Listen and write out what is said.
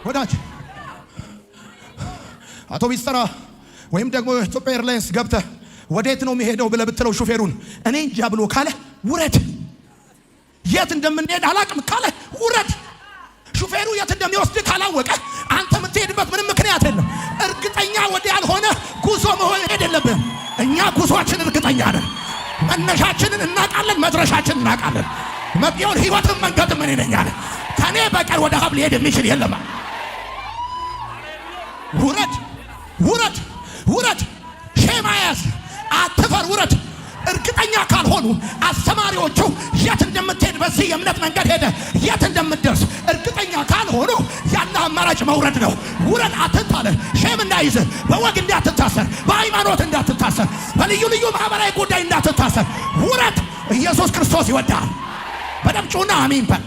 ወዳጅ፣ አውቶቢስ ተራ ወይም ደግሞ ኢትዮጵያ Airlines ገብተህ ወዴት ነው የሚሄደው ብለህ ብትለው ሹፌሩን እኔ እንጃ ብሎ ካለ ውረድ። የት እንደምንሄድ አላቅም ካለ ውረድ። ሹፌሩ የት እንደሚወስድ ካላወቀ አንተ የምትሄድበት ምንም ምክንያት የለም። እርግጠኛ ወደ ያልሆነ ጉዞ መሄድ የለብህም። እኛ ጉዞአችን እርግጠኛ ነን። መነሻችንን እናውቃለን፣ መድረሻችንን እናውቃለን። መቢውን ህይወትን መንገድም እኔ ነኝ አለ። ከኔ በቀር ወደ አብ ሊሄድ የሚችል የለም። ውረድ፣ ውረድ፣ ውረድ። Shame አያዝ፣ አትፈር፣ ውረድ። እርግጠኛ ካልሆኑ አስተማሪዎቹ የት እንደምትሄድ፣ በዚህ የእምነት መንገድ ሄደ የት እንደምትደርስ እርግጠኛ ካልሆኑ ያለ አማራጭ መውረድ ነው። ውረድ፣ አትታለል። Shame እንዳይዝህ፣ በወግ እንዳትታሰር፣ በሃይማኖት እንዳትታሰር፣ በልዩ ልዩ ማህበራዊ ጉዳይ እንዳትታሰር ውረድ። ኢየሱስ ክርስቶስ ይወዳል። በደምብ ጩና አሚን በል።